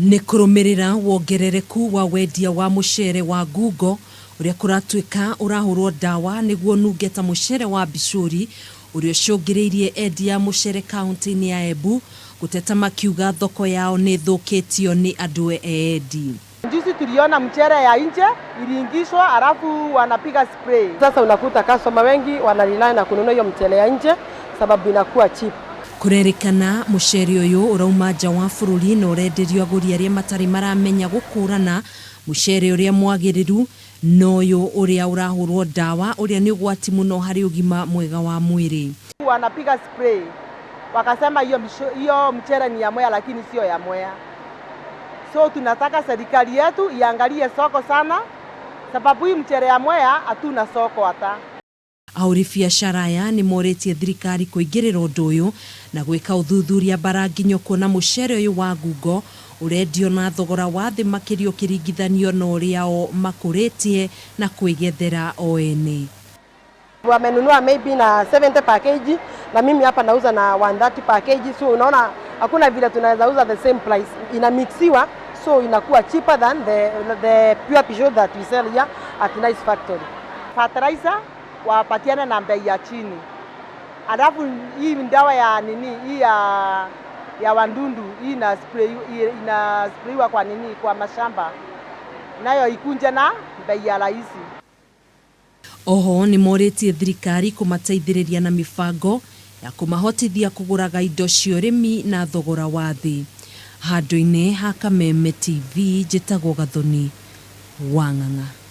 Nĩ kũrũmĩrĩra wongerereku wa wendia wa mũcere wa ngungo ũrĩa kũratuĩka ũrahũrwo ndawa nĩguo ũnunge ta mũcere wa Mbicũri ũrĩa ũcũngĩrĩirie endia a mũcere kaunti-inĩ ya Embu gũteta makiuga thoko yao nĩ ĩthũkĩtio nĩ andũ eendi. Juzi tuliona mchele ya nje iliingishwa, halafu wanapiga spray. Sasa unakuta customer wengi wanarely na kununua hiyo mchele ya nje sababu inakuwa cheap. Kũrerĩkana mũcere ũyũ ũrauma nja wa bũrũri na ũrenderio agũri arĩa matarĩ maramenya gũkũrana mũcere ũrĩa mwagĩrĩru na ũyũ ũrĩa ũrahũrwo ndawa ũrĩa nĩ ũgwati mũno harĩ ũgima mwega wa mwĩrĩ. Wanapiga spray, wakasema hiyo mchele ni ya Mwea, lakini sio ya Mwea. So tunataka serikali yetu iangalie soko sana, sababu hii mchele ya Mwea hatuna soko hata. Ahũri biacara aya nĩ morĩtie thirikari kũingĩrĩra ũndũ ũyũ na gwĩka ũthuthuria mbaranginyo kuona mũcere ũyũ wa ngungo ũrendio na thogora wa thĩ makĩria ũkĩringithanio na ũrĩa o makũrĩtie na kwĩgethera o ene. Wamenunua maybe na 70 per kg na mimi hapa nauza na 130 per kg, so unaona hakuna vile tunaweza uza the same price. Inamixiwa, so inakuwa cheaper than the pure Pishori that we sell here at Nice Factory. Fertilizer wapatiane na bei ya chini, alafu hii ndawa ya nini hii ya wadudu hii ina sprayiwa kwa nini kwa mashamba nayo ikunje na bei ya rahisi. Oho nĩ morĩtie thirikari kũmateithĩrĩria na mĩbango ya kũmahotithia kũgũraga indo cia ũrĩmi na thogora wa thĩ. Handũ-inĩ ha Kameme TV, njĩtagwo Gathoni wa Ng'ang'a.